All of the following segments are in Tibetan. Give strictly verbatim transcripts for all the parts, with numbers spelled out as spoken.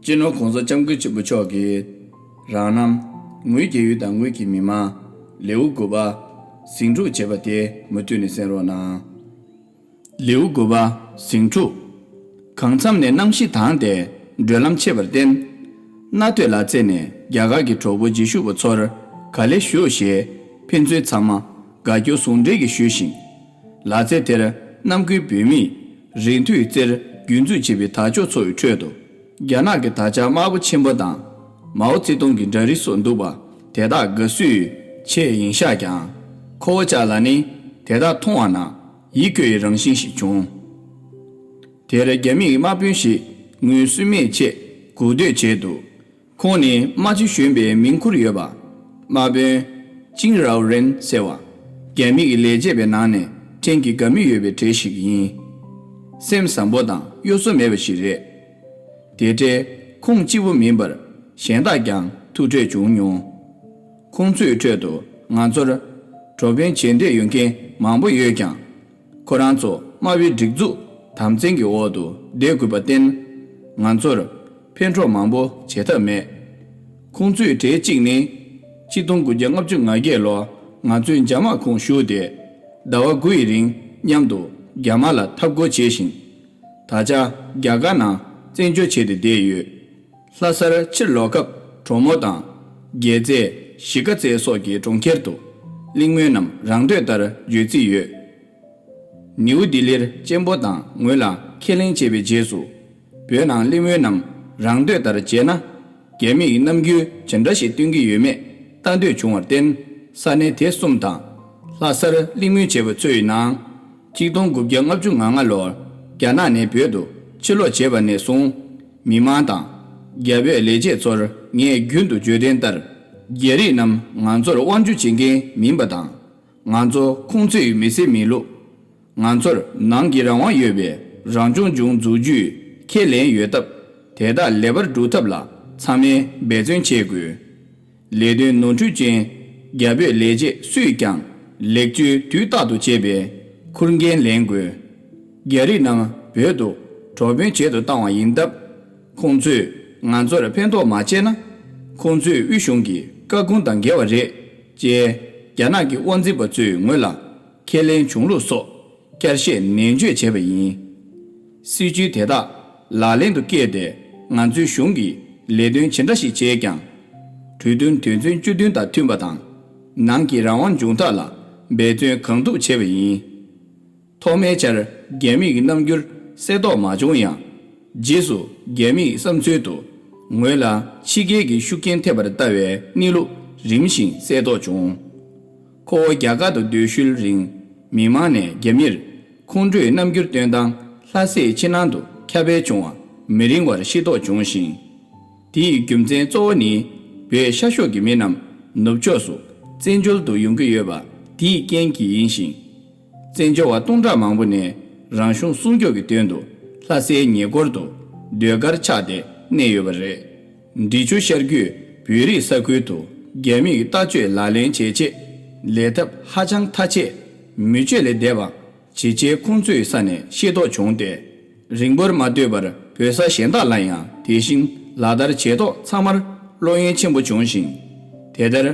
སྤྱི་ནོར་༸གོང་ས་༸སྐྱབས་མགོན་ཆེན་པོ་མཆོག་གིས་རང་རྣམ། ངོས་ཀྱི་ཡུལ་དང་ངོས་ཀྱི་མི་མང་། ལེའུ་དགུ་པ། ཟིང་འཁྲུག་ཅེས་པ་དེ་མུ་མཐུད་ནས་གསན་རོགས་གནང་། ལེའུ་དགུ་པ། ཟིང་འཁྲུག་གང་འཚམ་ནས་གནམ་གཤིས་དྭངས་ཏེ་བགྲོད་ལམ་ཆད་པར་བརྟེན། གནའ་སྟོད་ལ་རྩེ་ནས་རྒྱ་གར་གྱི་གྲོགས་པོ་རྗེས་ཞུགས་པ་ཚོར་ག་ལེ་ཞུ་ཞེས་ཕན་ཚུན་ཚང་མ་དགའ་སྐྱོ་ཟུང་འབྲེལ་གྱིས་ཞུས་ཤིང་། ལ་རྩེ་དེར་གནམ་བསྐོས་བོད་མིས་རིང་མཐོའི་རྩེར་རྒྱུན་འཛུགས་བྱས་པའི་དར་ལྕོག་འཚོ་བའི་ཁྲོད་དུ། རྒྱ་ནག་གི་དར་ལྕོག་དམར་པོ་ཆེན་པོ་དང་། མའོ་ཙེ་ཏུང་གི་འདྲ་རིས་སོགས་འདུག་པ། དེ་དག་དགའ་བསུའི་ཆེད་ཡིན་ཤག་ཀྱང་། ཁོ་བོ་ཅག་ལ་ནི་དེ་དག་མཐོང་བ་ན་ཡིད་སྐྱོ་བའི་རང་བཞིན་ཞིག་བྱུང་། དེར་རྒྱ་མིའི་དམག་དཔོན་ཞིག་ངོས་བསུ་མེད་ཆེད་སྒུག་སྡོད་བྱས་འདུག་ཁོང་ནི་དམག་སྤྱི་གཞོན་པའི་མིང་ཁུར་ཡོད་པ། དམག་དཔོན་ཅིང་རའོ་རེན་ཟེར་བ། རྒྱ་མི་གི་ལས་བྱེད་པའི་ནང་ནས་ཕྲན་གྱིས་དགའ་མོས་ཡོད་པའི་གྲས་ཤིག་ཡིན། སེམས་བཟང་པོ་དང་གཡོ་ཟོལ་མེད་པ་ཞིག་རེད། དེ་འཕྲལ་ཁོང་གཅིག་པུ་མིན་པར་གཞན་དག་ཀྱང་ཐུག་འཕྲད་བྱུང་མྱོང་། ཁོང་ཚོའི་ཁྲོད་དུ་ང་ཚོར་གྲོགས་ཕན་བྱེད་འདོད་ཡོད་མཁན་མང་པོ་ཡོད་ཀྱང་། ཁོ་རང་ཚོ་དམའ་བའི་སྒྲིག་འཛུགས་དམ་བཙན་གྱི་འོག་ཏུ་བསྡད་དགོས་པར་བརྟེན། ང་ཚོར་ཕན་གྲོགས་མང་པོ་བྱེད་ཐབས་མེད། ཁོང་ཚོའི་གྲས་གཅིག་ནི། ཆིག་སྟོང་དགུ་བརྒྱ་ལྔ་བཅུ་ང་བརྒྱད་ལོར་ང་ཚོའི་འཇབ་དམག་ཁོངས་ཞུགས་ཏེ། ཟླ་བ་དགུ་ཡི་རིང་མཉམ་དུ་རྒྱ་དམག་ལ་འཐབ་རྒོལ་བྱས་ཤིང་། ད་ཆ་རྒྱ་གར་ནང་བཙན་བྱོལ་བྱས་ཏེ་བསྡད་ཡོད། ལྷ་སར་ཕྱིར་ལོག་སྐབས་གྲོ་མོ་དང་། རྒྱལ་རྩེ། གཞིས་ཀ་རྩེ་སོགས་ཀྱི་གྲོང་ཁྱེར་དུ་གླེང་མོལ་རྣམས་རང་འདོད་ལྟར་བརྗོད་རྩིས་ཡོད། ནིའུ་ལྡི་ལིར་གཅེན་པོ་དང་ངོས་ལ་ཁས་ལེན་བྱས་པའི་རྗེས་སུ། བོད་ནང་གླེང་མོལ་རྣམས་རང་འདོད་ལྟར་བྱས་ན། རྒྱ་མིས་རྣམ་འགྱུར་ཇི་འདྲ་ཞིག་སྟོན་གྱི་ཡོད་མེད་ལྟ་འདོད་བྱུང་བར་བརྟེན། ས་གནས་དེ་གསུམ་དང་། ལྷ་སར་གླེང་མོལ་བྱས་པ་ཚོའི་ནང་། ཆིག་སྟོང་དགུ་བརྒྱ་ལྔ་བཅུ་ང་ལྔ་ལོར་རྒྱ་ནག་ནས་བོད་དུ་ཕྱིར་ལོག་བྱས་པ་ནས་བཟུང་། མི་མང་དང་། རྒྱ་བོད་ལས་བྱེད་ཚོར་ངས་རྒྱུན་དུ་བརྗོད་དོན་ལྟར། རྒྱ་རིགས་རྣམས་ང་ཚོར་དབང་སྒྱུར་བྱེད་མཁན་མིན་པ་དང་། ང་ཚོ་ཁོང་ཚོའི་མི་སེར་མིན་ལུགས། ང་ཚོར་ནང་གི་རང་དབང་ཡོད་པའི་རང་སྐྱོང་ལྗོངས་འཛུགས་རྒྱུའི་ཁས་ལེན་ཡོད་སྟབས། དེ་དག་ལེགས་པར་སྒྲུབ་ཐབས་ལ་ཚང་མས་འབད་བརྩོན་བྱེད་དགོས། ལས་དོན་ནོར་འཁྲུལ་ཅན། རྒྱ་བོད་ལས་བྱེད་སུས་ཀྱང་ལེགས་བཅོས་དུས་རྟག་ཏུ་བྱེད་པའི་ཁུར་འགན་ལེན་དགོས། རྒྱ་རིགས་རྣམས་བོད་དུ་གྲོགས་ཕན་བྱེད་དུ་བཏང་བ་ཡིན་སྟབས། ཁོང་ཚོས་ང་ཚོར་ཕན་ཐོགས་མ་བྱས་ན། ཁོང་ཚོའི་དབུས་གཞུང་གི་བཀའ་དགོངས་དང་འགལ་བ་རེད། ཅེས་རྒྱ་ནག་གི་དབང་འཛིན་པ་ཚོའི་ངོས་ལ་ཁས་ལེན་བྱུང་ལུགས་སོགས་བསྐྱར་བཤད་ནན་བརྗོད་བྱས་པ་ཡིན། སྲིད་བྱུས་དེ་དག་ལག་ལེན་དུ་བཀལ་ཏེ། ང་ཚོའི་གཞུང་གིས་ལས་དོན་ཇི་འདྲ་ཞིག་བྱས་ཀྱང་། གྲོས་མཐུན་དོན་ཚན་བཅུ་བདུན་དང་མཐུན་པ་དང་། ནང་གི་རང་དབང་འབྱུང་ཐབས་ལ་འབད་བརྩོན་གང་ཐུབ་བྱས་པ་ཡིན། ཐོག་མའི་ཆར་རྒྱ་མིའི་རྣམ་འགྱུར་གསལ་རྟོགས་མ་བྱུང་ཡང་། རྗེས་སུ་རྒྱ་མིའི་བསམ་ཚུལ་དུ་ངོས་ལ་ཕྱི་རྒྱལ་གྱི་ཤུགས་རྐྱེན་ཐེབས་པར་ལྟ་བའི་གནས་ལུགས་རིམ་བཞིན་གསལ་རྟོགས་བྱུང་། ཁོ་བོ་རྒྱ་གར་དུ་སྡོད་ཤུལ་རིང་མི་མང་ནས་རྒྱ་མིར་ཁོང་ཁྲོའི་རྣམ་འགྱུར་སྟོན་སྟངས་ལྷ་སའི་ཕྱི་ནང་དུ་ཁྱབ་སྤེལ་བྱུང་བ་མི་རིང་བར་ཤེས་རྟོགས་བྱུང་ཞིང་། དེའི་རྒྱུ་མཚན་གཙོ་བོ་ནི་བོད་ཤར་ཕྱོགས་ཀྱི་མི་རྣམས་ནུབ་ཕྱོགས་སུ་བཙན་བྱོལ་དུ་ཡོང་གི་ཡོད་པ་དེའི་རྐྱེན་གྱིས་ཡིན་ཞིང་། བཙན་བྱོལ་བ་སྟོང་ཕྲག་མང་པོ་ནས་རང་གཞུང་སྲུང་སྐྱོབ་ཀྱི་དོན་དུ་ལྷ་སའི་ཉེ་འཁོར་དུ་ཟློས་གར་ཆགས་ཏེ་གནས་ཡོད་པ་རེད། འབྲི་ཆུ་ཤར་རྒྱུད་བོད་རིགས་ས་ཁུལ་དུ་རྒྱ་མིས་ལྟ་སྤྱོད་ལག་ལེན་བྱེད་ཆེད་ལས་ཐབས་ཧ་ཅང་ཐ་ཆད་མི་སྤྱོད་ལས་འདས་པ་ཇེ་ཆེ་ཁོང་ཚོའི་ས་ནས་ཤེས་རྟོགས་བྱུང་སྟེ། རིང་པོར་མ་སྡོད་པར་བོད་ས་གཞན་དག་ལ་ཡང་དེ་བཞིན་ལག་བསྟར་བྱས་ཐོག་ཚང་མར་བློ་ཡོན་ཆེན་པོ་བྱུང་ཞིང་། དེ་ལྟར་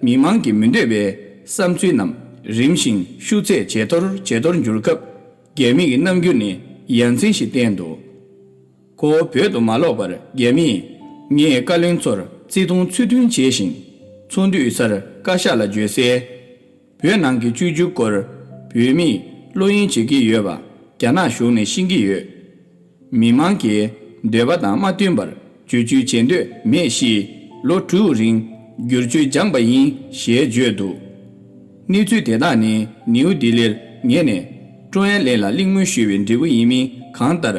མི་མང་གི་མི་འདོད་པའི་བསམ་ཚུལ་རྣམས་རིམ་བཞིན་ཤུགས་ཚད་ཇེ་མཐོར་ཇེ་མཐོར་འགྱུར་སྐབས། རྒྱ་མི་ཡི་རྣམ་འགྱུར་ནི་ཡ་མཚན་ཞིག་བསྟན་འདུག་ཁོ་བོ་བོད་དུ་མ་ལོག་པར་རྒྱ་མིས་ངའི་བཀའ་བློན་ཚོར་བརྩི་མཐོང་ཚུལ་མཐུན་བྱས་ཤིང་། ཚོགས་འདུའི་སར་བཀའ་ཤག་ལ་བརྗོད་གསལ། བོད་ནང་གི་བཅོས་བསྒྱུར་སྐོར་བོད་མིས་བློ་ཡིད་བྱེད་ཀྱི་ཡོད་པ་རྒྱ་ནག་གཞུང་ནས་ཤེས་ཀྱི་ཡོད། མི་མང་གི་འདོད་པ་དང་མ་མཐུན་པར་བཅོས་བསྒྱུར་བྱེད་འདོད་མེད་ཞེས་ལོ་དྲུག་རིང་བསྒྱུར་བཅོས་སྦྱངས་པ་ཡིན་ཞེས་བརྗོད་འདུག་གནས་ཚུལ་དེ་དག་ནི་ནིའུ་ལྡི་ལིར་ངེད་ནས་ཀྲོང་ཨན་ལན་ལ་གླེང་མོལ་ཞུས་པའི་འབྲས་བུ་ཡིན་མིན་གང་ལྟར་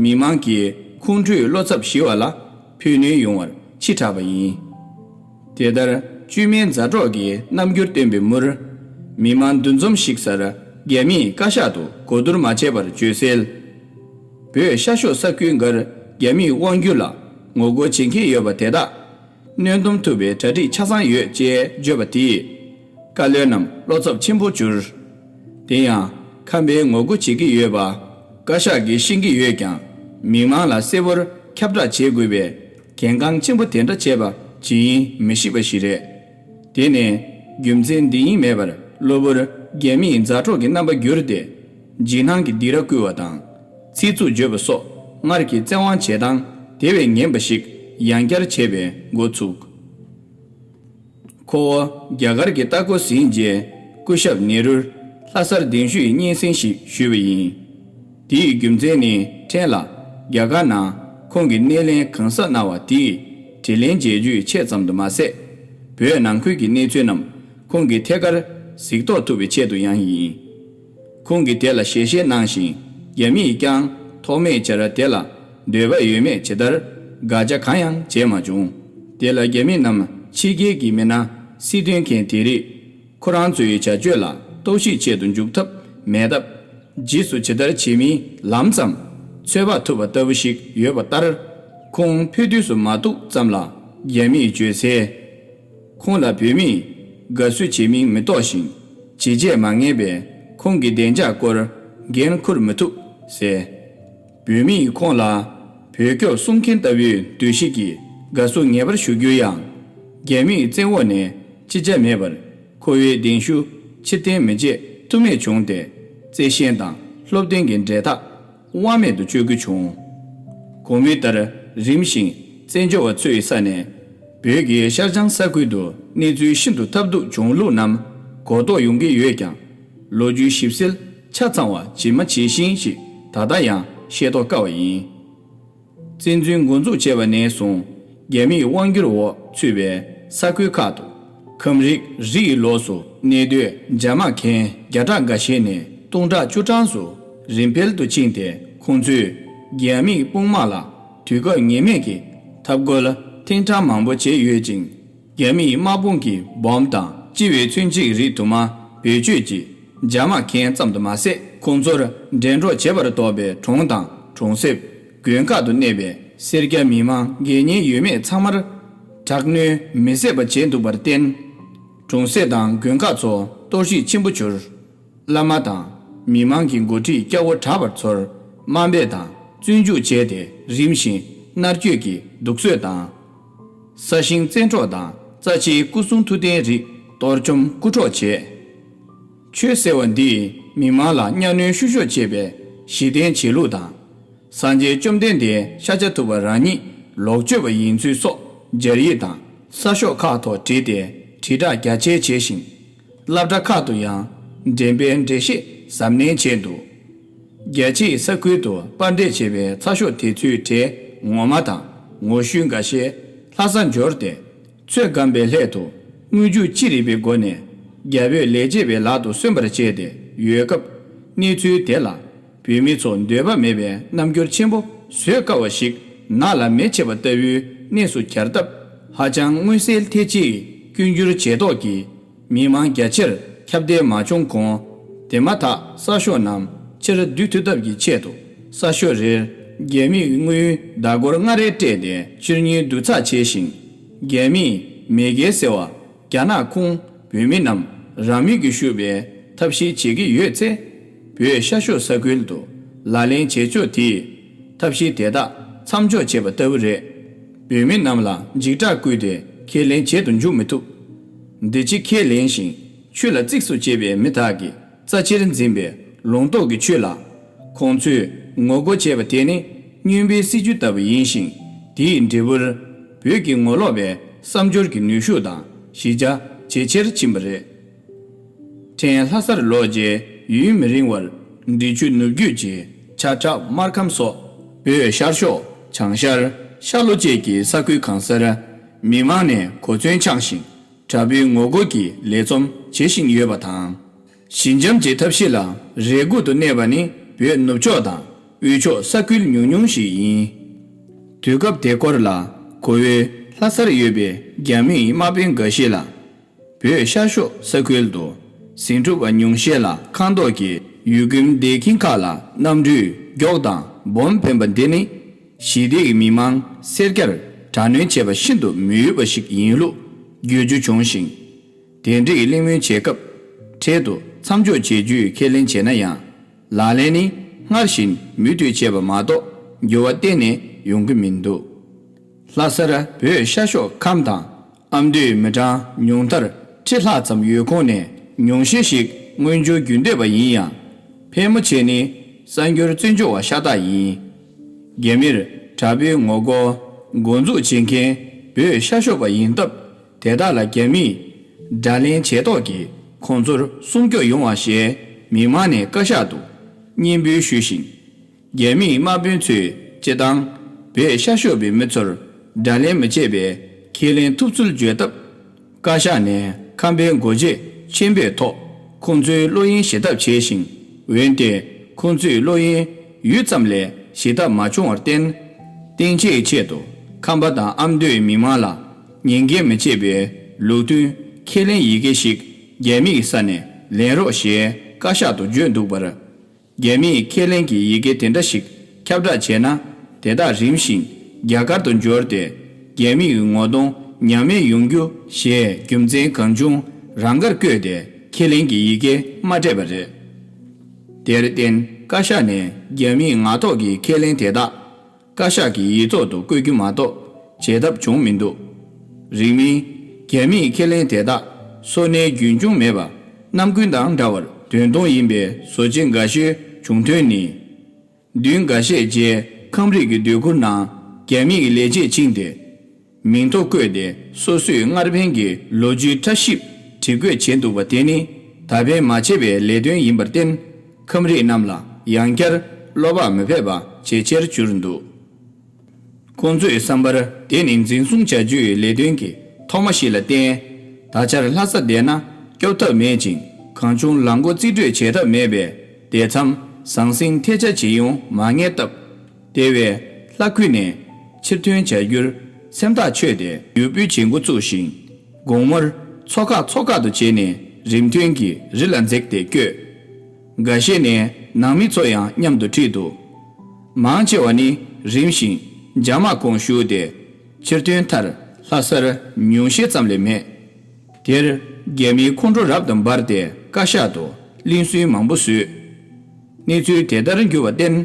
མི་མང་གིས་ཁོང་ཁྲོའི་བློ་འཚབ་ཞི་བ་ལ་ཕན་ནུས་ཡོང་བར་ཕྱི་དྲགས་པ་ཡིན། དེ་ལྟར་བཅོས་མིན་མཛའ་གྲོགས་ཀྱི་རྣམ་འགྱུར་སྟོན་པའི་མུར། མི་མང་འདུ་འཛོམས་ཤིག་སར་རྒྱ་མིས་བཀའ་ཤག་ཏུ་གོ་བསྡུར་མ་བྱས་པར་བརྗོད་གསལ། བོད་ཤར་ཕྱོགས་ས་ཁུལ་འགར་རྒྱ་མིའི་དབང་སྒྱུར་ལ་ངོ་རྒོལ་བྱེད་མཁན་ཡོད་པ་དེ་དག་གནོན་སྡོམ་ཐུབ་པའི་གྲ་སྒྲིག་ཆ་ཚང་ཡོད་ཅེས་བརྗོད་པ་དེས་བཀའ་བློན་རྣམས་བློ་འཚབ་ཆེན་པོ་གྱུར། དེ་ཡང་ཁམས་པའི་ངོ་རྒོལ་བྱེད་ཀྱི་ཡོད་པ་བཀའ་ཤག་གིས་ཤེས་ཀྱི་ཡོད་ཀྱང་། མི་མང་ལ་གསལ་པོར་ཁྱབ་བསྒྲགས་བྱེད་དགོས་པའི་ གལ་འགངས་ཆེན་པོ་དེ་འདྲ་བྱས་པ་ཇི་ཡིན་མི་ཤེས་པ་ཞིག་རེད། དེ་ནས་རྒྱུ་མཚན་འདི་ཡིན་མེད་པར་གློ་བུར་རྒྱ་མིས་མཛའ་གྲོགས་ཀྱི་རྣམ་པ་བསྒྱུར་ཏེ། འཇིགས་སྣང་གི་སྡིགས་ར་བསྐུལ་བ་དང་། ཚིག་རྩུབ་བརྗོད་པ་སོགས་སྔར་གྱི་བཙན་དབང་བྱེད་སྟངས་དེ་བས་ངན་པ་ཞིག་ཡང་བསྐྱར་བྱེད་པའི་འགོ་ཚུགས། ཁོ་བོ་རྒྱ་གར་གྱི་ལྟ་སྐོར་ཟིན་རྗེས། སྐུ་ཞབས་ནེ་རུར་ལྷ་སར་གདན་ཞུའི་སྙན་སེང་ཞིག་ཞུས་པ་ཡིན། དེའི་རྒྱུ་མཚན་ནི། ཕྲན་ལ་རྒྱ་གར་ནང་ཁོང་གི་སྣེ་ལེན་གང་ཟག་གནང་བ་དེའི་དྲིན་ལན་འཇལ་རྒྱུའི་ཆེད་ཙམ་དུ་མ་ཟད། བོད་ནང་ཁུལ་གྱི་གནས་ཚུལ་རྣམས་ཁོང་གིས་ཐད་ཀར་གཟིགས་རྟོག་ཐུབ་པའི་ཆེད་དུ་ཡང་ཡིན། ཁོང་གིས་དེ་ལ་ཞལ་བཞེས་གནང་ཞིང་། རྒྱ་མིས་ཀྱང་ཐོགས་མེད་བྱས་ར་དེ་ལ་འདོད་པ་ཡོད་མེད་ཇི་ལྟར་དགག་བྱ་གང་ཡང་བྱས་མ་བྱུང་། དེ་ལ་རྒྱ་མི་རྣམས་ཕྱི་རྒྱལ་གྱི་མི་སྣ་སྲིད་དོན་མཁན་དེ་རིགས་ཁོ་རང་ཚོའི་བྱ་སྤྱོད་ལ་རྟོག་ཞིབ་བྱེད་དུ་འཇུག་ཐབས་མེད་སྟབས། རྗེས་སུ་ཇི་ལྟར་བྱེད་མིན་ལམ་ཙམ་ཚོད་དཔག་ཐུབ་པ་ལྟ་བུ་ཞིག་ཡོད་པ་ལྟར། ཁོང་ཕེབས་དུས་སུ་མ་གཏོགས་ཙམ་ལ་རྒྱ་མིས་བརྗོད་སའི། ཁོང་ལ་བོད་མིས་དགའ་བསུ་བྱེད་མིན་མི་རྟོགས་ཤིང་། ཇི་བྱས་མ་ངེས་པས་ཁོང་གི་བདེ་འཇགས་སྐོར་འགན་འཁུར་མི་ཐུབ་ཟེར། བོད་མིས་ཁོང་ལ་བོད་སྐྱོབ་གསུང་མཁན་ལྟ་བུའི་འདུ་ཤེས་ཀྱིས་དགའ་བསུ་ངེས་པར་ཞུ་རྒྱུ་ཡང་། རྒྱ་མིའི་བཙན་འོག་ནས་ཅི་བྱ་མེད་པར་ཁོ་བོའི་གདན་ཞུ་ཕྱིར་འཐེན་མི་བྱེད་ཐུ་མེད་བྱུང་སྟེ། བརྩེ་ཞེན་དང་སློབ་སྟོན་གྱི་འབྲེལ་ཐག་དབང་མེད་དུ་གཅོད་རྒྱུ་བྱུང་། གོང་མའི་ལྟར་རིམ་བཞིན་བཙན་བྱོལ་བ་ཚོའི་ས་ནས་བོད་ཀྱི་ཤར་བྱང་ས་ཁུལ་དུ་གནས་ཚུལ་ཤིན་ཏུ་ཐབས་སྡུག་བྱུང་ལུགས་རྣམས་གོ་རྟོགས་ཡོང་གི་ཡོད་ཀྱང་། ལོ་རྒྱུས་ཞིབ་གསལ་ཆ་ཚང་བ་ཇི་མ་ཇི་བཞིན་ཞིག་ད་ལྟ་ཡང་ཤེས་རྟོགས་དཀའ་བ་ཡིན། བཙན་འཛུལ་འགོ་འཛུགས་བྱས་པ་ནས་བཟུང་རྒྱ་མིའི་དབང་སྒྱུར་འོག་ཚུད་པའི་ས་ཁུལ་ཁག་ཏུ། ཁམས་རིགས་རི་ཡི་ལོགས་སུ་གནས་སྡོད་རྒྱ་དམག་མཁན་བརྒྱ་ཕྲག་འགའ་ཤས་ནས་སྟོང་ཕྲག་བཅུ་གྲངས་སུ་རིམ་འཕེལ་དུ་ཕྱིན་ཏེ། ཁོང་ཚོས་རྒྱ་མིའི་དཔུང་དམག་ལ་དུས་སྐབས་ངེས་མེད་ཀྱི་འཐབ་རྒོལ་ཐེངས་གྲངས་མང་པོ་བྱས་ཡོད་ཅིང་། རྒྱ་མིའི་དམག་དཔུང་གི་སྦོམ་དང་ལྕི་བའི་མཚོན་ཆས་རིགས་དུ་མ་བེད་སྤྱོད་ཀྱིས་རྒྱ་དམག་མཁན་ཙམ་དུ་མ་ཟད། ཁོང་ཚོར་འགྲན་སྒྲོག་བྱེད་པར་གཏོགས་པའི་གྲོང་དང་གྲོང་གསེབ། དགོན་ཁག་ཏུ་གནས་པའི་སེར་སྐྱ་མི་མང་དགོས་ངེས་ཡོད་མེད་ཚང་མར་དྲག་གནོན་མི་བཟད་པ་བྱས་འདུག་པར་བརྟེན། གྲོང་གསེབ་དང་དགོན་ཁག་ཚོ་གཏོར་བཤིག་ཆེན་པོ་གྱུར། བླ་མ་དང་མི་མང་གི་འགོ་ཁྲིད་སྐྱ་བོ་དྲག་པར་ཚོར་དམའ་འབེབས་དང་བཙོན་འཇུག་བྱས་ཏེ། རིམ་བཞིན་མནར་གཅོད་ཀྱི་སྡུག་གསོད་དང་། ས་ཞིང་བཙན་འཕྲོག་དང་རྩ་ཆེའི་སྐུ་གསུང་ཐུགས་རྟེན་རིགས་གཏོར་བཅོམ་རྐུ་འཕྲོག་བྱས། ཆོས་ཟེར་བ་འདིས་མི་མང་ལ་གཉའ་གནོན་བཤུ་གཞོག་བྱེད་པའི་གཞི་རྟེན་བྱེད་ལུགས་དང་། སངས་རྒྱས་བཅོམ་ལྡན་འདས་ཤཱཀྱ་ཐུབ་པ་རང་ཉིད་ལོག་སྤྱོད་པ་ཡིན་ཚུལ་སོགས་སྦྱར་ཡིག་དང་གསར་ཤོག་ཁག་ཐོག་བྲིས་ཏེ་དྲིལ་བསྒྲགས་རྒྱ་ཆེར་བྱས་ཤིང་། སློབ་གྲྭ་ཁག་ཏུ་ཡང་འགྲེམས་སྤེལ་འགྲེལ་བཤད་གཟབ་ནན་བྱས་འདུག་རྒྱ་ཆེའི་ས་ཁུལ་དུ་པར་འདེབས་བྱས་པའི་ཚགས་ཤོག་དེ་ཚོའི་གྲས་ངོ་མ་དང་ངོ་བཤུས་འགའ་ཤས་ལྷ་ས་འབྱོར་ཏེ། ཚོད་བགམ་པའི་སླད་དུ་དངུལ་རྒྱུ་ཅི་རིགས་པའི་སྒོ་ནས་རྒྱ་བོད་ལས་བྱེད་པའི་ལག་ཏུ་སོན་པར་བྱས་ཏེ་ཡོད་སྐབས། གནས་ཚུལ་དེ་ལ་བོད་མི་ཚོ་འདོད་པ་མེད་པའི་རྣམ་འགྱུར་ཆེན་པོ་བཟོད་དཀའ་བ་ཞིག་ནགས་ལ་མེ་མཆེད་པ་ལྟ་བུའི་གནས་སུ་གྱར་སྟབས། ཧ་ཅང་མངོན་གསལ་ཐེལ་ཆེའི་སྐྱོན་འགྱུར་ཇེ་མཐོ་གིས་མི་མང་རྒྱ་ཆེར་ཁྱབ་གདལ་མ་བྱུང་གོང་། དེ་མ་ཐག་གསར་ཤོག་རྣམས་ཕྱིར་བསྡུ་ཐུབ་ཐབས་ཀྱི་ཆེད་དུ་གསར་ཤོག་རེར་རྒྱ་མིས་དངུལ་ཟླ་སྒོར་ལྔ་རེ་སྤྲད་དེ་ཕྱིར་ཉོའི་བསྡུ་ཚགས་བྱས་ཤིང་། རྒྱ་མིས་མེས་རྒྱལ་ཟེར་བ་རྒྱ་ནག་ཁོངས་བོད་མི་རྣམས་རང་མོས་ཀྱིས་ཞུགས་པའི་ཐབས་ཤེས་བྱེད་ཀྱི་ཡོད་ཚེ། བོད་ཤར་ཕྱོགས་ས་ཁུལ་དུ་ལག་ལེན་བྱེད་ཕྱོགས་དེས་ཐབས་ཤེས་དེ་དག་མཚམས་འཇོག་བྱས་པ་ལྟ་བུ་རེད། བོད་མི་རྣམས་ལ་འཇིགས་སྐྲག་བསྐུལ་ཏེ་ཁས་ལེན་བྱེད་དུ་འཇུག་མི་ཐུབ། འདི་ཕྱི་ཁས་ལེན་ཞིང་ཆོས་ལ་གཙིགས་སུ་བྱེད་པའི་མི་དག་གིས་རྩ་ཆེར་འཛིན་པའི་ལུང་རྟོགས་ཀྱི་ཆོས་ལ། ཁོང་ཚོས་ངོ་རྒོལ་བྱས་པ་དེ་ནི་སྨྱོན་པའི་སྲིད་ཇུས་ལྟ་བུ་ཡིན་ཞིང་། དེའི་འབྲས་བུར་བོད་ཀྱི་ངོ་ལོག་པའི་བསམ་སྦྱོར་གྱི་ནུས་ཤུགས་དང་གཞི་རྒྱ་ཇེ་ཆེར་ཕྱིན་པ་རེད། ཕྲན་ལྷ་སར་ལོག་རྗེས་ཡུན་མི་རིང་བར་འབྲི་ཆུ་ནུབ་རྒྱུད་ཀྱི་བྱ་ཁྲབ་སྨར་ཁམས་སོགས་བོད་ཤར་ཕྱོགས་བྱང་ཤར་ཤར་ལྷོ་བཅས་ཀྱི་ས་ཁུལ་གང་སར་མི་མང་ནས་གོ་མཚོན་འཆང་ཞིང་དྲག་པོའི་ངོ་རྒོལ་གྱི་ལས་རྩོམ་བྱེད་བཞིན་ཡོད་པ་དང་། ཞི་འཇམ་གྱི་ཐབས་ཤེས་ལ་རེ་སྒུག་ཏུ་གནས་པ་ནི་བོད་ནུབ་ཕྱོགས་དང་དབུས་ཕྱོགས་ས་ཁུལ་ཉུང་ཉུང་ཞིག་ཡིན། དུས་སྐབས་དེ་སྐོར་ལ་གོ་བོའི་ལྷ་སར་ཡོད་པའི་རྒྱ་མིའི་དམག་དཔོན་འགའ་ཞིག་ལ། བོད་ཤར་ཕྱོགས་ས་ཁུལ་དུ་ཟིང་འཁྲུག་པ་ཉུང་ཤས་ལ་ཁང་ཐོག་གི་ཡུལ་གྱི་བདེ་སྐྱིད་ཁག་ལ་གནམ་གྲུས་མགྱོགས་དང་སྦོམ་འཕེན་པ་འདི་ནི་ཞི་བདེའི་མི་མང་སེར་སྐྱར་དྲག་གནོན་བྱས་པ་ཤིན་ཏུ་མི་འོས་པ་ཞིག་ཡིན་ལུགས་བརྗོད་རྒྱུ་བྱུང་ཞིང་། དེ་འདྲའི་གླེང་མོལ་བྱེད་སྐབས་འཕྲལ་དུ་མཚམས་འཇོག་བྱེད་རྒྱུའི་ཁས་ལེན་བྱས་ན་ཡང་། ལག་ལེན་ནི་སྔར་བཞིན་མུ་མཐུད་བྱས་པ་མ་གཏོགས་འགྱུར་བ་གཏན་ནས་ཡོང་གི་མི་འདུག་ལྷ་སར་བོད་ཤར་ཕྱོགས་ཁམས་དང་ཨ་མདོའི་མི་གྲངས་ཉུང་མཐར་ཁྲི་ལྷག་ཙམ་ཡོད་ཁོངས་ནས་ཉུང་ཤས་ཤིག་དངོས་འབྱོར་རྒྱུན་སྡོད་པ་ཡིན་ཡང་། ཕལ་མོ་ཆེ་ནི་གསར་འབྱོར་བཙན་བྱོལ་བ་ཤ་སྟག་ཡིན། རྒྱ་མིར་དྲག་པོའི་ངོ་རྒོལ་འགོ་འཛུགས་བྱེད་མཁན་བོད་ཤར་ཕྱོགས་པ་ཡིན་སྟབས། དེ་དག་ལ་རྒྱ་མིས་དགྲ་ལན་བྱས་ཐོག་གིས་ཁོང་ཚོར་སྲུང་སྐྱོབ་ཡོང་བ་ཞེས་མི་མང་ནས་བཀའ་ཤག་ཏུ་སྙན་འབུལ་ཞུས་ཤིང་། རྒྱ་མིའི་དམག་དཔོན་ཚོས་སྤྱི་བཏང་བོད་ཤར་ཕྱོགས་པའི་མི་ཚོར་དགྲ་ལན་མི་བྱེད་པའི་ཁས་ལེན་ཐུབ་ཚུལ་བརྗོད་སྟབས། བཀའ་ཤག་ནས་ཁམས་པའི་འགོ་བྱེད་ཆེན་པོའི་ཐོག་ཁོང་ཚོའི་བློ་གཡེང་ཞི་ཐབས་བྱས་ཤིང་། འོན་ཏེ་ཁོང་ཚོའི་བློ་གཡེང་ཡུད་ཙམ་ལས་ཞི་ཐབས་མ་བྱུང་བར་བརྟེན། གཏན་འཁེལ་ཆེད་དུ་ཁམས་པ་དང་ཨ་མདོའི་མི་མང་ལ་ཉེས་འགེལ་མི་བྱེད་པའི་ལུགས་མཐུན་ཁས་ལེན་ཡི་གེ་ཞིག་རྒྱ་མིའི་ས་ནས་ལེན་རོགས་ཞེས་བཀའ་ཤག་ཏུ་བརྗོད་འདུག་པར། རྒྱ་མིས་ཁས་ལེན་གྱི་ཡི་གེ་དེ་འདྲ་ཞིག་ཁྱབ་བསྒྲགས་བྱས་ན། དེ་དག་རིམ་བཞིན་རྒྱ་གར་དུ་འབྱོར་ཏེ། རྒྱ་མིའི་ངོ་གདོང་ཉམས་དམས་ཡོང་རྒྱུ་ཞེས་རྒྱུ་མཚན་གང་བྱུང་རང་དགར་བཀོད་དེ་ཁས་ལེན་གྱི་ཡི་གེ་མ་སྤྲད་པ་རེད། དེར་བརྟེན་བཀའ་ཤག་ནས་རྒྱ་མིའི་ངག་ཐོག་གི་ཁས་ལེན་དེ་དག་བཀའ་ཤག་གི་ཡིག་ཐོག་ཏུ་བཀོད་རྒྱུ་མ་གཏོགས་བྱེད་ཐབས་བྱུང་མི་འདུག་རིང་མིན། རྒྱ་མིའི་ཁས་ལེན་དེ་དག་སོ་ནའི་རྒྱུན་འཁྱོངས་མེད་པར་རྣམ་ཀུན་དང་འདྲ་བར་དོན་སྟོང་ཡིན་པའི་བཟོ་བཅོས་འགའ་ཤས་བྱུང་དོན་ནི། བདུན་འགའ་ཤས་རྗེས་ཁམས་རིགས་ཀྱི་སྡོད་གུར་ནང་རྒྱ་མིའི་ལས་བྱེད་ཕྱིན་ཏེ། མིང་ཐོ་བཀོད་དེ་སོ་སོས་སྔར་ཕན་གྱི་ལོ་རྒྱུས་ཕྲ་ཞིབ་བྲིས་བཀོད་བྱས་འདུག་པ་དེ་ནི་ད་ཕན་མ་ཆད་པའི་ལས་དོན་ཡིན་པར་བརྟེན། ཁམས་རིགས་རྣམས་ལ་ཡང་བསྐྱར་བློ་བག་མི་ཕེབས་པ་ཇེ་ཆེར་གྱུར་འདུག་ཁོང་ཚོའི་བསམ་པར་དེ་ནི་འཛིན་བཟུང་བྱ་རྒྱུའི་ལས་དོན་གྱི་ཐོག་མ་ཞིག་ལ་བརྟེན། ད་ཆར་ལྷ་ས་བསྡད་ན་སྐྱོབ་ཐབས་མེད་ཅིང་། གང་བྱུང་ལམ་སྒོ་རྩིས་སྤྲོད་བྱེད་ཐབས་མེད་པས། བསྡད་མཚམས་ཟང་ཟིང་ཐལ་ཆ་བྱེད་ཡོང་མ་ངེས་སྟབས། དེ་བས་ལྷ་ཁུལ་ནས་ཕྱིར་ཐོན་བྱ་རྒྱུར་སེམས་ཐག་ཆོད་དེ་ཡུལ་སྤོས་བྱེད་འགོ་བཙུགས་ཤིང་། དགོང་མོར་མཚོ་ཁ་མཚོ་ཁ་ཏུ་བྱས་ནས་རིམ་ཐོན་གྱིས་རི་ལ་འཛེགས་ཏེ་བསྐྱོད། འགའ་ཤས་ནས་ནང་མི་ཚོ་ཡང་མཉམ་དུ་ཁྲིད་འདུག་མང་ཆེ་བ་ནི་རིམ་བཞིན་རྒྱ་དམག་ཁོངས་ཞུགས་ཏེ། ཕྱིར་ཐོན་མཐར་ལྷ་སར་ཉུང་ཤས་ཙམ་ལས་མེད། དེར་རྒྱ་མིའི་ཁོང་ཁྲོ་རབ་ཏུ་འབར་ཏེ་བཀའ་ཤག་ཏུ་གླེང་སྲོལ་མང་པོ་བཟོས། གནས་ཚུལ་དེ་ལྟར་འགྱུར་བར་བརྟེན།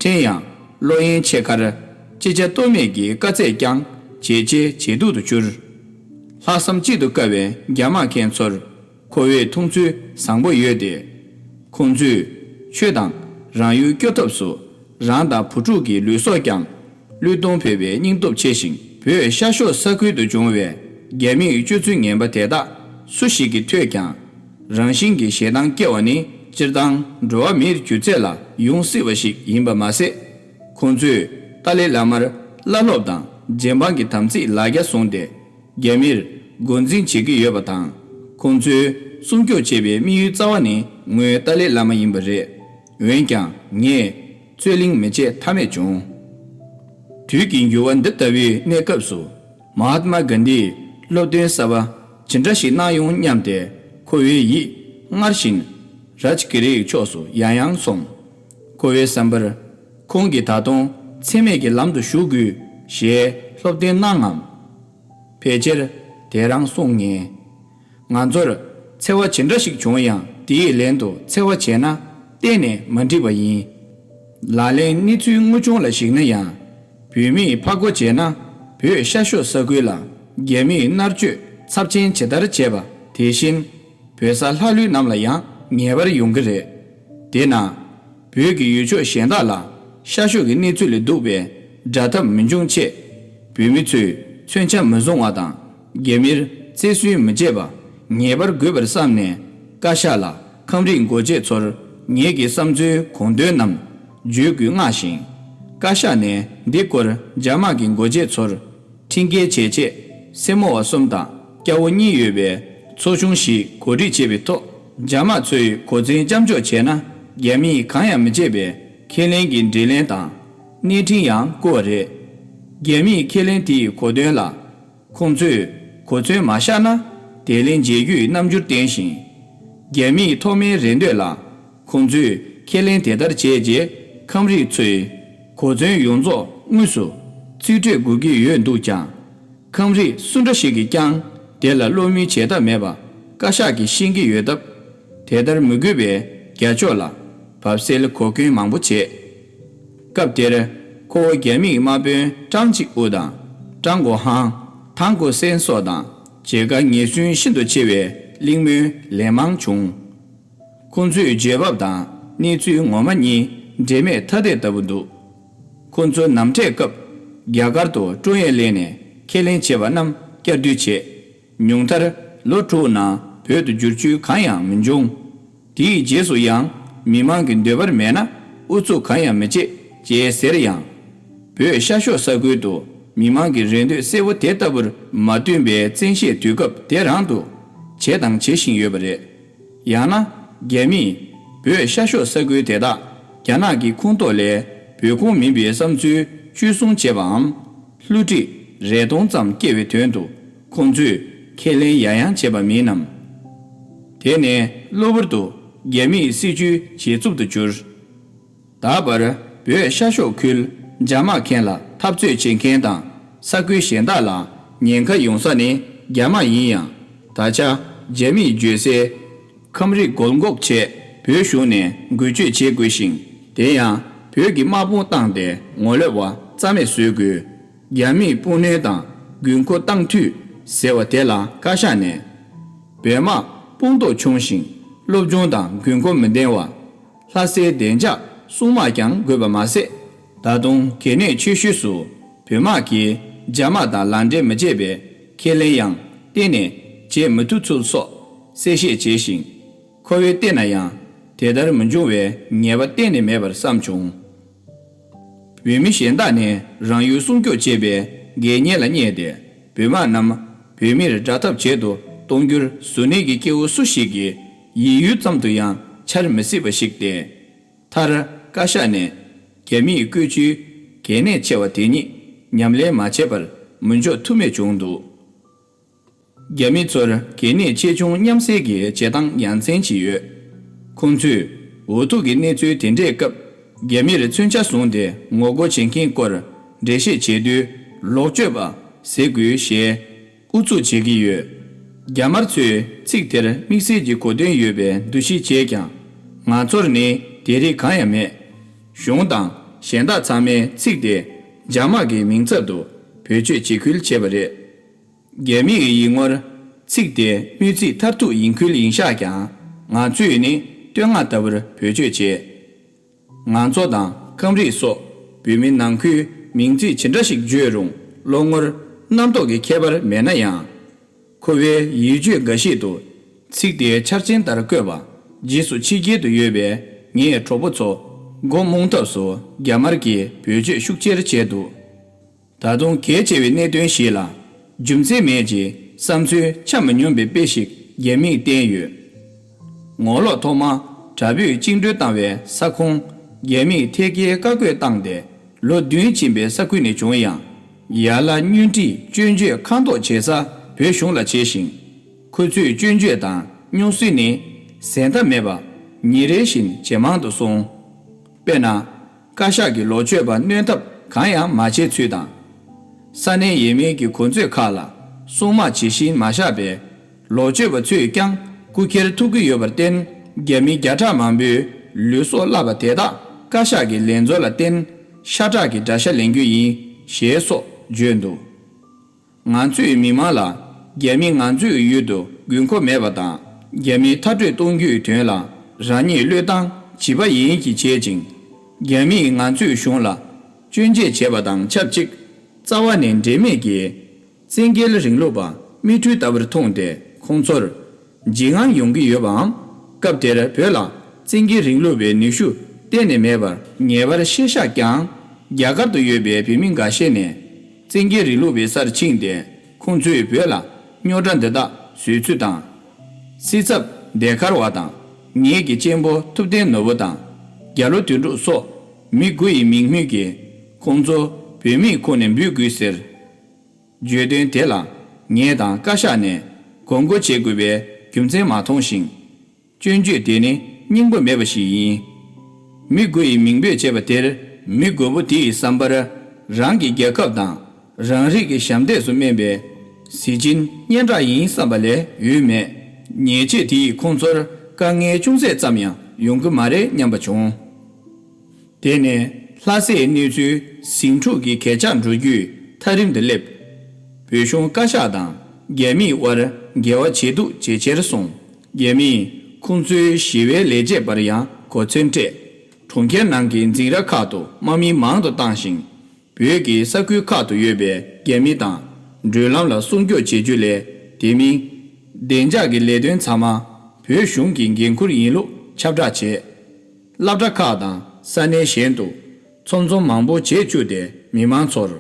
ཕྲན་ཡང་བློ་གཡེང་ཆེ་ཁར་ཅི་བྱ་གཏོལ་མེད་ཀྱི་དཀའ་ཚེགས་ཀྱང་ཇེ་ཆེ་ཇེ་སྡུག་ཏུ་གྱུར། ལྷག་བསམ་གཅིག་ཏུ་དཀར་བའི་རྒྱ་དམག་མཁན་ཚོར་ཁོ་བོས་མཐོང་ཚུལ་བཟང་པོ་ཡོད་དེ། ཁོང་ཚོས་ཆོས་དང་རང་ཡུལ་སྐྱོབ་ཐབས་སུ་རང་དང་བུ་ཕྲུག་གི་ལུས་སྲོག་ཀྱང་བློས་གཏོང་ཕོད་པའི་སྙིང་སྟོབས་ཆེ་ཞིང་། བོད་ཤར་ཕྱོགས་ས་ཁུལ་དུ་བྱུང་བའི་རྒྱ་མིའི་སྤྱོད་ཚུལ་ངན་པ་དེ་དག་སུ་ཞིག་གིས་ཐོས་ཀྱང་། རང་བཞིན་གྱིས་ཞེ་སྡང་སྐྱེ་བ་ནི་སྤྱིར་བཏང་འགྲོ་བ་མིའི་རྒྱུད་ཚད་ལ་ཡོང་སྲིད་པ་ཞིག་ཡིན་པ་མ་ཟད། ཁོང་ཚོས་ཏཱ་ལའི་བླ་མར་བླ་སློབ་དང་རྗེ་འབངས་ཀྱི་དམ་ཚིག་ལ་རྒྱ་བཟུང་སྟེ། རྒྱ་མིར་འགོ་འཛིན་བྱེད་ཀྱི་ཡོད་པ་དང་། ཁོང་ཚོའི་སྲུང་སྐྱོབ་བྱེད་པའི་དམིགས་ཡུལ་རྩ་བ་ནི་ངོས་ཏཱ་ལའི་བླ་མ་ཡིན་པ་རེད། འོན་ཀྱང་ངས་རྩོད་གླེང་མི་བྱེད་ཐབས་མེད་བྱུང་། དུས་ཀྱི་འགྱུར་བ་འདི་ལྟ་བུའི་གནས་སྐབས་སུ། མ་ཧཱ་ཏ་མ་གཱན་དྷིས་སློབ་སྟོན་གསར་པ་ཇི་འདྲ་ཞིག་གནང་ཡོང་སྙམ་སྟེ། ཁོ་བོའི་ཡིད་སྔར་བཞིན་རཱཇ་གི་རིའི་ཕྱོགས་སུ་ཡང་ཡང་སོང་། ཁོ་བོའི་བསམ་པར། ཁོང་གིས་ད་དུང་འཚེ་མེད་ཀྱི་ལམ་དུ་ཞུགས་དགོས་ཞེས་སློབ་སྟོན་གནང་ངམ། ཕལ་ཆེར་དེ་རང་གསུང་ངེས། ང་ཚོར་འཚེ་བ་ཇི་འདྲ་ཞིག་བྱུང་ཡང་། དེའི་ལན་དུ་འཚེ་བ་བྱས་ན་གཏན་ནས་མ་འགྲིག་པ་ཡིན། ལག་ལེན་གནས་ཚུལ་དངོས་བྱུང་ལ་གཞིགས་ན་ཡང་། བོད་མིས་ཕར་རྒོལ་བྱས་ན། བོད་ཤར་ཕྱོགས་ས་ཁུལ་ལ་རྒྱ་མིས་མནར་གཅོད་ཚབས་ཆེན་ཇི་ལྟར་བྱས་པ་དེ་བཞིན། བོད་ས་ལྷ་ལུས་རྣམས་ལ་ཡང་ངེས་པར་ཡོང་གི་རེད། དེས་ན། བོད་ཀྱི་ཡུལ་ཕྱོགས་གཞན་དག་ལ་ཤར་ཕྱོགས་ཀྱི་གནས་ཚུལ་ལས་སྡུག་པའི་དགྲ་འཐབ་མི་འབྱུང་ཆེད། བོད་མི་ཚོས་མཚོན་ཆ་མི་བཟུང་བ་དང་། རྒྱ་མིར་བརྩི་སྲུང་མི་བྱེད་པ་ངེས་པར་དགོས་པར་བསམ་ནས། བཀའ་ཤག་ལ་ཁམས་རིགས་འགོ་བྱེད་ཚོར་ངེད་ཀྱི་བསམ་ཚུལ་དགོངས་དོན་རྣམས་བརྗོད་དགོས་མངགས་ཤིང་། བཀའ་ཤག་ནས་འདི་སྐོར་རྒྱ་དམག་གི་འགོ་བྱེད་ཚོར། ཁྲིམས་འགལ་བྱས་རྗེས་སེར་མོ་བ་གསུམ་དང་སྐྱ་བོ་གཉིས་ཡོད་པའི་ཚོགས་ཆུང་ཞིག་གོ་སྒྲིག་བྱས་པའི་ཐོག་རྒྱ་དམག་ཚོས་གོ་མཚོན་སྐྱབས་འཇོག་བྱས་ན། རྒྱ་མིས་གང་ཡང་མི་བྱེད་པའི་ཁས་ལེན་གྱི་འབྲེལ་ལན་དང་གནས་འཕྲིན་ཡང་བསྐུར་བ་རེད། རྒྱ་མིས་ཁས་ལེན་དེའི་གོ་དོན་ལ་ཁོང་ཚོས་གོ་མཚོན་མ་བཞག་ན། དེ་ལན་འཇལ་རྒྱུའི་རྣམ་འགྱུར་བསྟན་ཞིང་། རྒྱ་མིས་ཐོག་མའི་རེ་འདོད་ལ། ཁོང་ཚོས་ཁས་ལེན་དེ་ལྟར་བྱས་རྗེས། ཁམས་རིགས་ཚོས་གོ་མཚོན་ཡོངས་རྫོགས་དངོས་སུ་རྩིས་སྤྲོད་དགོས་ཀྱི་ཡོད་འདུག་ཀྱང་། ཁམས་རིགས་སུ་འདྲ་ཞིག་གིས་ཀྱང་དེ་ལ་བློ་མོས་བྱེད་ཐབས་མེད་པ་བཀའ་ཤག་གིས་ཤེས་ཀྱི་ཡོད་སྟབས། དེ་ལྟར་མི་དགོས་པའི་རྒྱ་ཕྱོགས་ལ་བབས་སེལ་གོ་སྐྱོན་མང་པོ་བྱས། སྐབས་དེར་ཁོ་བོ་རྒྱ་མིའི་དམག་དཔོན་ཀྲང་ཅིག་ཨུ་དང་། ཀྲང་གོ་ཧང་། ཐང་གོ་སན་སོགས་དང་མཇལ་ཁ་ཉེར་བདུན་ཤིན་ཏུ་ཆེ་བའི་གླེང་མོལ་ལན་མང་བྱུང་། ཁོང་ཚོས་བརྗོད་བབ་དང་གནས་ཚུལ་ངོ་མ་གཉིས་འབྲེལ་མེད་ཐ་དད་ལྟ་བུ་འདུག། ཁོང་ཚོ་ནམ་འཕྲད་སྐབས་རྒྱ་གར་དུ་ཀྲུང་ཡོན་ལེན་ནས་ཁས་ལེན་བྱས་པ་རྣམས་བསྐྱར་ཟློས་བྱས། ཉུང་མཐར་ལོ་དྲུག་ནང་བོད་དུ་བསྒྱུར་བཅོས་གང་ཡང་མི་འབྱུང་། དེའི་རྗེས་སུ་ཡང་མི་མང་གི་འདོད་པ་མེད་ན་ཨུ་ཚུགས་གང་ཡང་མི་བྱེད་ཅེས་ཟེར་ཡང་། བོད་ཤར་ཕྱོགས་ས་ཁུལ་དུ་མི་མང་གི་རེ་འདོད་གསལ་བོ་དེ་ལྟ་བུར་མ་བསྟུན་པའི་བཙན་ཤེད་དུས་སྐབས་དེ་རང་དུ་བྱས་དང་བྱེད་བཞིན་ཡོད་པ་རེད། ཡང་ན་རྒྱ་མིས་བོད་ཤར་ཕྱོགས་ས་ཁུལ་དེ་དག་རྒྱ་ནག་གི་ཁོངས་གཏོགས་ལས་བོད་ཁོངས་མིན་པའི་བསམ་ཚུལ་བཅོས་སྲུང་བྱས་པའམ། བསླུ་བྲིད་རེ་སྟོང་ཙམ་སྐྱེ་བའི་དོན་དུ་ཁོང་ཚོས་ཁས་ལེན་ཡང་ཡང་བྱས་པ་མིན་ནམ། དེ་ནི་གློ་བུར་དུ་རྒྱ་མིའི་སྲིད་བྱུས་བྱེད་རྩུབ་ཏུ་གྱུར། ད་བར་བོད་ཤར་ཕྱོགས་ཁུལ་རྒྱ་དམག་ཁྱེན་ལ་འཐབ་རྩོད་བྱེད་མཁན་དང་ས་ཁུལ་གཞན་དག་ལ་ཉེན་ཁ་ཡོང་ས་ནི་རྒྱ་དམག་ཡིན་ཡང་། ད་ཆ་རྒྱ་མིས་བརྗོད་སའི་ཁམས་རིགས་སྒོར་འགོག་ཆེད་བོད་གཞུང་ནས་འགུལ་སྐྱོད་བྱེད་དགོས་ཤིང་། དེ་ཡང་བོད་ཀྱི་དམག་དཔུང་བཏང་སྟེ་ངོ་ལོག་པ་རྩ་མེད་བཟོ་དགོས། རྒྱ་མིས་དཔུང་སྣོན་དང་དགོས་མཁོ་བཏང་འཐུས་ཟེར་བ་དེ་ལ་བཀའ་ཤག་ནས། བོད་དམག་དཔུང་སྟོབས་ཆུང་ཞིང་སློབ་སྦྱོང་དང་དགོས་མཁོ་མི་ལྡན་བ། ལྷ་སའི་བདེ་འཇགས་སྲུང་དམག་ཀྱང་དགོས་པ་མ་ཟད། ད་དུང་གལ་གནད་ཆེ་ཤོས་སུ་བོད་དམག་གིས་རྒྱ་དམག་དང་ལག་འབྲེལ་མི་བྱེད་པའི་ཁས་ལེན་ཡང་གཏན་ནས་བྱེད་མི་ཐུབ་ཚུལ་སོགས་གསལ་བཤད་བྱས་ཤིང་། ཁོ་བོས་བལྟས་ན་ཡང་དེ་ལྟར་མི་འབྱུང་བའི་ངེས་པ་གཏན་ནས་མེད་པར་བསམ་བྱུང་། བོད་མི་གཞན་དག་ནས་རང་ཡུལ་སྲུང་སྐྱོབ་བྱེད་པའི་འགན་གཉེར་ལ་བསྙད་དེ། བོད་དམག་རྣམས་བོད་མིར་དགྲ་འཐབ་བྱེད་དུ་གཏོང་རྒྱུར་གཟུར་གནས་ཀྱི་སྐྱེ་བོ་སུ་ཞིག་གི་ཡིད་ཡུལ་ཙམ་དུ་ཡང་འཆར་མི་སྲིད་པ་ཞིག་སྟེ། མཐར་བཀའ་ཤག་ནས་རྒྱ་མིའི་བཀོད་ཇུས་གལ་གནད་ཆེ་བ་དེ་ཉིད་ཉམས་ལེན་མ་བྱས་པར་མི་འཇོག་ཐུབ་མེད་བྱུང་འདུག། རྒྱ་མི་ཚོར་གལ་གནད་ཆེ་ཆུང་མཉམ་བསྲེས་ཀྱི་བྱེད་སྟངས་ཡ་མཚན་ཅིག་ཡོད། ཁོང་ཚོས་འུ་ཐུག་གི་གནས་ཚུལ་དེ་འདྲའི་སྐབས་རྒྱ་མིར་མཚོན་ཆ་བཟུང་སྟེ་ངོ་རྒོལ་བྱེད་མཁན་སྐོར་འགྲེལ་བཤད་བྱེད་དུས་ལོག་སྤྱོད་པ་ཟེར་དགོས་ཞེས་ཨུ་ཚུགས་བྱེད་ཀྱི་ཡོད། རྒྱ་དམར་ཚོས་ཚིག་དེར་དམིགས་བསལ་གྱི་གོ་དོན་ཡོད་པའི་འདུ་ཤེས་བྱས་ཀྱང་། ང་ཚོར་ནི་དེ་རིགས་གང་ཡང་མེད། གཞུང་དང་གཞན་དག་ཚང་མས་ཚིག་དེ་རྒྱ་དམག་གི་མིང་ཚབ་ཏུ་བེད་སྤྱོད་བྱེད་ཁུལ་བྱས་པ་རེད། རྒྱ་མིའི་ཡིག་ངོར་ཚིག་དེ་དམོད་ཚིག་མཐར་ཐུག་ཡིན་ཁུལ་ཡིན་ཤག་ཀྱང་། ང་ཚོས་ནི་བསྟོད་བསྔགས་ལྟ་བུར་བེད་སྤྱོད་བྱེད། ང་ཚོ་དང་ཁམས་རིགས་སོགས་བོད་མི་ནང་ཁུལ་མིང་ཚིག་ཇི་འདྲ་ཞིག་བརྗོད་རུང་བློ་ངོར་རྣམ་རྟོག་གི་ཁྱད་པར་མེད་ན་ཡང་། ཁོ་བོའི་ཡིག་བརྗོད་འགའ་ཞིག་ཏུ་ཚིག་དེའི་འཆར་ཅན་ལྟར་བཀོད་པ་རྗེས་སུ་ཕྱི་རྒྱལ་དུ་ཡོད་པའི་ངའི་གྲོགས་པོ་ཚོ་མགོ་རྨོངས་ཐབས་སུ་རྒྱ་དམར་གྱིས་བེད་སྤྱོད་ཤུགས་ཆེར་བྱས་འདུག། ད་དུང་གལ་ཆེ་བའི་གནད་དོན་ཞིག་ལ་རྒྱུ་མཚན་མེད་ཅིང་བསམ་ཚུལ་ཆ་མི་སྙོམས་པའི་དཔེ་ཞིག་རྒྱ་མིས་བསྟན་ཡོད། ངོ་ལོག་ཐོག་མ་དྲག་པོས་བཅིངས་འགྲོལ་བཏང་བའི་ས་ཁོངས་རྒྱ་མིས་ཐད་ཀའི་བཀའ་བཀོད་བཏང་སྟེ་ལོ་བདུན་ཕྱིན་པའི་ས་ཁུལ་ནས་བྱུང་ཡང་། ཡར་ལ་བསྙོན་འདྲིས་སྐྱོན་བརྗོད་ཁ་འདོགས་བྱེད་ས་བོད་གཞུང་ལ་བྱས་ཤིང་། ཁོ་ཚོས་སྐྱོན་བརྗོད་དང་རྙོག་ཟིང་ནི་ཟད་མཐའ་མེད་པ་ཉིན་རེ་བཞིན་ཇེ་མང་དུ་སོང་། དཔེར་ན། བཀའ་ཤག་གིས་ལོག་སྤྱོད་པ་གནོན་ཐབས་གང་ཡང་མ་བྱས་ཚུལ་དང་། ས་གནས་ཡས་མས་ཀྱི་གོ་མཛོད་ཁག་ལ་སྲུང་དམག་ཇི་བཞིན་མ་བཞག་པས། ལོག་སྤྱོད་པ་ཚོས་ཀྱང་རྐུ་འཁྱེར་ཐུབ་ཀྱི་ཡོད་པར་བརྟེན། རྒྱ་མི་བརྒྱ་ཕྲག་མང་པོའི་ལུས་སྲོག་བརླགས་པ་དེ་དག་བཀའ་ཤག་གི་ལས་འཛོལ་ལ་བརྟེན་ཤ་ཁྲག་གི་དགྲ་ཤ་ལེན་རྒྱུ་ཡིན་ཞེས་སོགས་བརྗོད་འདུག། ང་ཚོས་མི་མང་ལ་རྒྱ་མི་ང་ཚོའི་ཡུལ་དུ་དགོས་མཁོ་མེད་པ་དང་། རྒྱ་མི་མཐར་སྐྲོད་གཏོང་རྒྱུའི་དོན་ལ་རང་ཉིད་བློས་བཏང་བྱིས་པ་ཡིན་གྱི་བྱེད་ཅིང་། རྒྱ་མིས་ང་ཚོའི་གཞུང་ལ་སྐྱོན་བརྗོད་བྱས་པ་དང་ཆབས་ཅིག། རྩ་བ་ནས་འབྲེལ་མེད་ཀྱི་བཙན་རྒྱལ་རིང་ལུགས་པ་མི་ཁྲུལ་ལྟ་བུར་མཐོང་སྟེ། ཁོང་ཚོར་འཇིགས་དངངས་ཡོང་གི་ཡོད་པའམ། སྐབས་དེར་བོད་ལ་བཙན་རྒྱལ་རིང་ལུགས་པའི་ནུས་ཤུགས་གཏན་ནས་མེད་པར་ངེས་པར་ཤེས་ཤག་ཀྱང་། རྒྱ་གར་དུ་ཡོད་པའི་བོད་མི་འགའ་ཤས་ནས་བཙན་རྒྱལ་རིང་ལུགས་པའི་སར་ཕྱིན་ཏེ། ཁོང་ཚོས་བོད་ལ་རྙོག་དྲ་འདི་དག་བཟོས་ཚུལ་དང་། སྲིད་ཚབ་ཟློས་གར་བ་དང་། ངེད་ཀྱི་གཅེན་པོ་ཐུབ་བསྟན་ནོར་བུ་དང་། རྒྱ་ལོ་དོན་གྲུབ་སོགས་མི་དགུ་ཡི་མིང་སྨོས་ཀྱིས། ཁོང་ཚོ་བོད་མིའི་ཁོངས་ནས་འབུད་དགོས་ཟེར། བརྗོད་དོན་དེ་ལ་ངས་དང་བཀའ་ཤག་ནས་དགོངས་སྐོར་བྱེད་དགོས་པའི་རྒྱུ་མཚན་མ་མཐོང་ཞིང་། སྐྱོན་བརྗོད་དེ་ནི་སྙིང་པོ་མེད་པ་ཞིག་ཡིན། མི་དགུ་ཡིས་མིང་འབོད་བྱས་པ་དེར། མི་དགུ་པོ་དེ་ཡི་བསམ་པར། རང་གི་རྒྱལ་ཁབ་དང་རང་རིགས་ཀྱི་ཞབས་འདེགས་སུ་སྨན་པའི་གཟི་བྱིན་སྙན་གྲགས་ཡིན་བསམ་པ་ལས་འོས་མེད། ཉེས་ཆད་དེ་ཡིས་ཁོང་ཚོར་དཀའ་ངལ་ཅུང་ཟད་ཙམ་ཡང་ཡོང་གི་མ་རེད་སྙམ་པ་བྱུང་། དེ་ནས་ལྷ་སའི་གནས་ཚུལ་ཟིང་འཁྲུག་གི་གད་ཆག་འགྲོ་རྒྱུའི་ཐག་རིང་དུ་སླེབས། བོད་གཞུང་བཀའ་ཤག་དང་རྒྱ་མིའི་དབར་འགལ་བ་ཇེ་སྡུག་ཇེ་ཆེར་སོང་། རྒྱ་མིས་ཁོང་ཚོའི་ཞི་བའི་ལས་བྱེད་པར་ཡང་གོ་མཚོན་སྤྲད། གྲོང་ཁྱེར་ནང་གི་འཛིང་ར་ཁག་ཏུ་དམག་མི་མང་དུ་བཏང་ཞིང་། བོད་ཀྱི་ས་ཁུལ་ཁག་ཏུ་ཡོད་པའི་རྒྱ་མི་དང་། མགྲོན་ལམ་ལ་སྲུང་སྐྱོབ་བྱེད་རྒྱུ་ལས། དེ་མིན། བདེ་འཇགས་ཀྱི་ལས་དོན་ཚང་མ། བོད་གཞུང་གི་འགན་ཁུར་ཡིན་ལུགས་ཁྱབ་བསྒྲགས་བྱས། སློབ་གྲྭ་ཁག་དང་ས་གནས་གཞན་དུ། ཚོམ་ཚོམ་མང་པོ་བྱེད་བཅུག་སྟེ་མི་མང་ཚོར།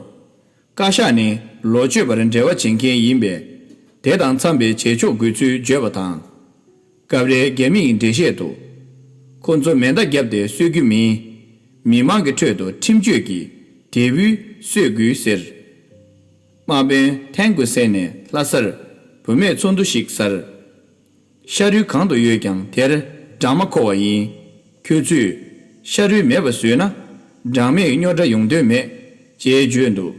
བཀའ་ཤག་ནི་ལོ་མཆོད་པར་འབྲེལ་བ་བྱེད་མཁན་ཡིན་པས། དེ་དང་འཚམས་པའི་བྱེད་ཕྱོགས་དགོས་ཚུལ་བརྗོད་པ་དང་། སྐབས་རེ་རྒྱ་མིའི་འགྲེལ་བཤད་དུ། ཁོ་ཚོ་མེ་མདའ་བརྒྱབ་སྟེ་གསོད་རྒྱུ་མིན། མི་མང་གི་ཁྲོད་དུ་ཁྲིམས་གཅོད་ཀྱིས་འབྲས་བུ་གསོད་དགོས་ཟེར། དམག་དཔོན་ཐན་གོ་སན་ནས་ལྷ་སར་བུད་མེད་ཚོགས་འདུ་ཞིག་ཟར། ཤ་རུས་གང་དུ་ཡོད་ཀྱང་དེར་སྦྲང་མ་མཁོ་བ་ཡིན། ཁྱོད་ཚོས་ཤ་རུས་མེད་པ་བཟོས་ན། སྦྲང་མས་རྙོག་དྲ་ཡོང་དོན་མེད། ཅེས་བརྗོད་འདུག་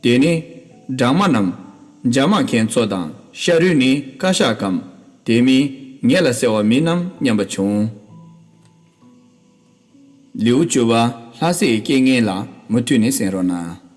དེ་ནི། སྦྲང་མ་རྣམས། འཇབ་དམག་མཁན་ཚོ་དང་ཤ་རུས་ནི་བཀའ་ཤག་གམ། དེ་མིན་ངེད་ལ་ཟེར་བ་མིན་ནམ་སྙམ་པ་བྱུང་། ལེའུ་བཅུ་པ། ལྷ་སའི་རྐྱེན་ངན་ལ་མུ་མཐུད་ནས་གསན་རོགས་གནང་།